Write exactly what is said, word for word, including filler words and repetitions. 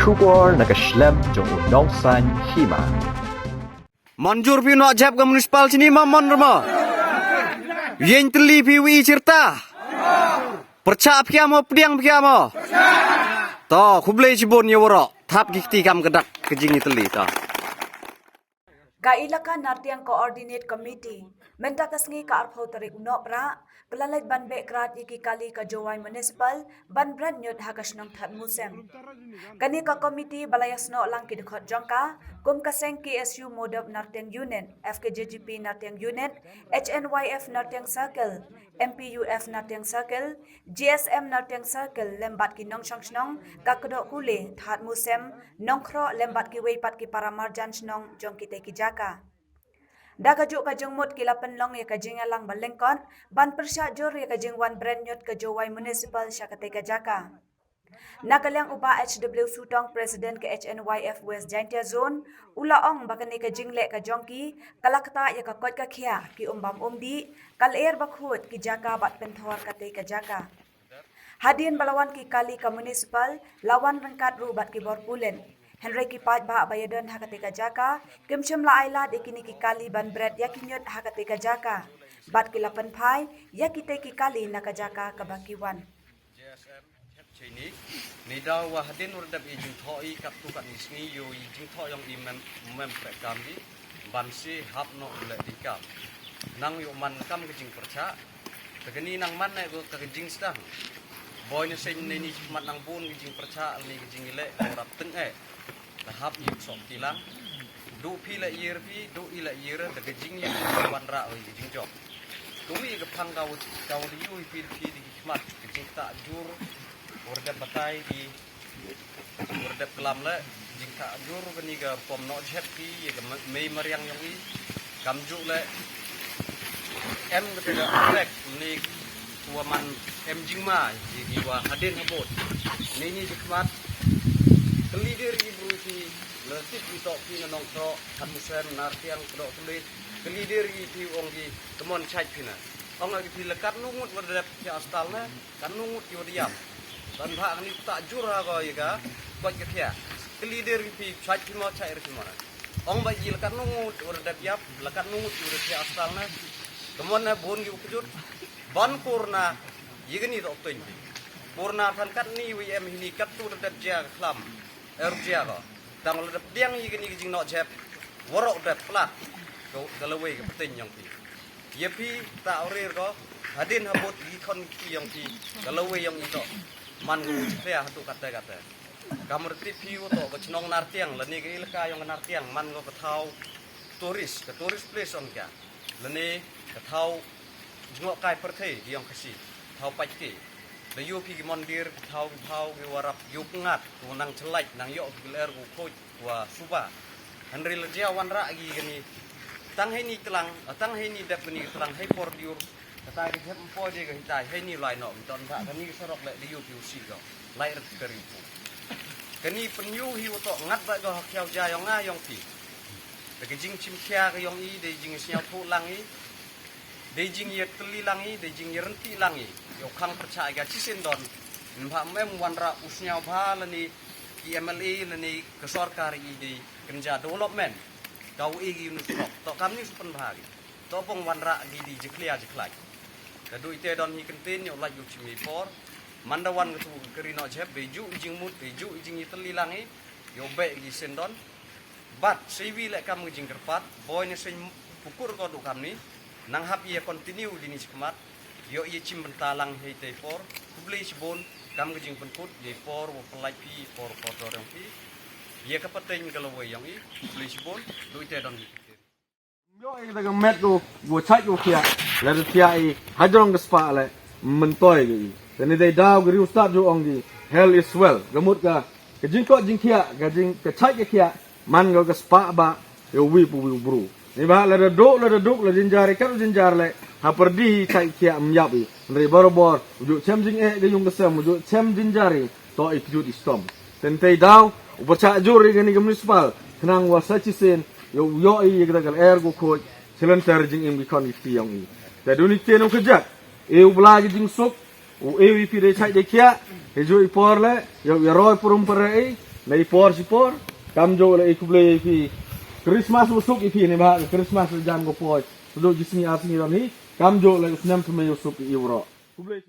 Khubor na ka shlem jong u nongsan hima. Mon jur phi u nongjep ka municipal shini ma mon rma. Ïeng tylli phi wi chirta. Pyrchah phi mo pdiang phi mo. To khublei shibun ïa waroh. Thap ki kti kam ka dak ka jingïeng tylli to. Ka Elaka Nartiang Coordinate Committee mynta ka sngi ka arphew tarik u Nohprah ka la leit ban beh krad ïa ki kali ka Jowai Municipal ban bret ñiut ha ka shnong Thadmusem. Kane ka komiti ba la ïasnoh lang ki dkhot jong ka kum ka seng K S U Modop Nartiang Unit, F K J G P Nartiang Unit, H N Y F Nartiang Circle, M P U F Nartiang Circle, G S M Nartiang Circle lem bad ki nongshong shnong ka Kdohkuli, Thadmusem, Nongkhroh lem bad kiwei pat ki para marjan shnong jong kitei ki jaka. Da kajuh ka jingmut ki la pynlong ïa ka jingïalang ba lyngkot ban pyrshah jur ïa ka jingwan bret ñiut ka Jowai Municipal sha katei ka jaka. Na ka liang u Bah H W Sutong, President ka H N Y F West Jaintia Zone, u la ong ba kane ka jingleh ka jong ki ka la ktah ïa ka koit ka khiah, ki um bam um dih, ka lyer bakhuid, ki jaka bad pynthor katei ka jaka. Hadien ba la wan ki kali ka municipal, la wan ryngkat ruh bad ki bor pulit. Hynrei ki paidbah ba ïadon ha katei ka jaka kim shym la ailad ïa kine ki kali ban bret ïa ki ñiut ha katei ka jaka. Bad ki la pynphai ïa kitei ki kali na ka jaka kaba ki wan. J S M, Jhep Cheini, ngi daw wa hadien u redep i jingthoh i katto katne sngi ïoh i jingthoh yong i mem, mem pre kam i ban si hap noh u leh di kam. Nang ïoh man kam ka jingpyrchah. Te kani nang man eh ko ka jingsdang. Boi ne seng ne ni mat nang bun ka jingpyrchah ne ka jingleh ka rap teng eh. Te hap ïoh sok kilang. Du phi leh ïir phi, du i leh ïir, te ka jingïoh wanrah oi ka jingjop. Tumi ka phang ka wut ka wut ïoh phi phi di khmat ka jingktah jur. Ur dep batai di ur dep klam le jingktah jur kani ka pom noh jhep ki ïa ka me-, mei mariang yong i. Kam ju le em ka te ka rek ni wa man em jingma ïa ki wa hadien habot. Ni ni jikmat ka leader i bru ki le tip i tok ki na Nongkhroh, Than Musem, Nartiang, Kdoh Kulit. Ka leader i pi ong ki kemon chait pina. Ong ki pi le kat nungut wa dep ki astal na. Kan nungut ki wadiam. Ban bha kani u ktah jur ha ko ïa ka. Kwat ka thia. Ka leader ki pi chait ki mo chait ki mo na. Ong ba ïa la kan nungut u redep ïap, la kan nungut u redep thia astal na. Kemon na bun ki u kjut. Ban kurna ïa kani to tun pi. Kurna kan kat ni wi em hini kat tu redep jia ka khlam. Er jia ko. Tang u redep diang ïa kani ka jingnoh jep. Waroh redep pla. Ka, ka lawei ka petin yong pi. Ïa phi ta u rir ko hadien habot ki khon ki yong phi ka lawei yong i to. Man ko u jia hatu kata kata. Ka murti phi u to ka chnong Nartiang lane ka ilaka yong Nartiang man ko ka thaw tourist, ka tourist place ong kya. Lane ka thaw jngoh kai pyrthei di yong Khasi, thaw pait ki. Da yu phi ki mondir ki thaw ki thaw ki warap yu pngat ko nang chelait nang yo ki ler ko khoj. Wa suba. Hynrei la jia wanrah ki kani. Tang hei ni tlang, tang hei ni dep kani tlang hei por diur. Kata ki jep mpo de ka hitai hei ni lai no mton ba kani ka sarok le diu piu si ko. Lai ret kari pu. Kani penyu hi uto ngat ba ko ha khiau ja yong nga yong pi. Ka jing chim khia ka yong i de jing sniau thu lang i. De jing ïa teli lang i, de jing ïa renti lang i. Yo khang percha ga chisen don. Mba mem wanrah u sniau ba lani ki M L A lani ka sorkar i de kynja development. Ka u igi unu stok. To kam ni supen bha gi. To pong wanrah gi di jiklia jiklai. Ka dui te don hi kenten yo laj yo chimi por. Manda wan ka tu ka ri no jep, de ju i jingmut, de ju i jing i teli lang i. Yo be gi sen don. Bad sei wi le kam ka jingkyrpad, boi ne sen pukur ko du kam ni. Nang hap ïa continue di ni chikmat. Yo ïa chim bynta lang hei te por. Khublei chibun kam ka jingpynkut ïa por wo pelai pi por por dorong pi. Ïa ka pateng ka lawei yong i. Khublei chibun du i te don. Yo i da ka met ko wo chait wo khia. La da khia i hajrong ka spa le mentoi ko i. Tani dei daw ka riu stad ju ong ki. Hell is well. Ka mut ka ka jingkot jingkhia ka jing ka chait ka khia. Man ko ka spa ba. Yo wi pu wi bru. Ni ba la da duk la da duk la jinjar i ka jinjar le. Ha perdi chait khia myap i. Nri barobor. Uju chem jing e ka yung ka sem uju chem jinjar i. To i kjut i stom. Tentei daw u percha jur i kani ka municipal. Khnang wa sa chisen yo yo i ka kal er ko khoj. Chelenter jing im ki khon ki tiong i. Ta duni tenu kejak. E u bla ki jingsuk. U e u i pi dei chait dei khia. He ju i por le. Yo i roi purum pere i. Na i por shi por, kam jooh la i khublei i phi. Christmas u suk i phi ni ba, Christmas la jam ko poi. Sudu jisni asni ram hi, kam jooh la i snem tmei u suk i uro. Khublei.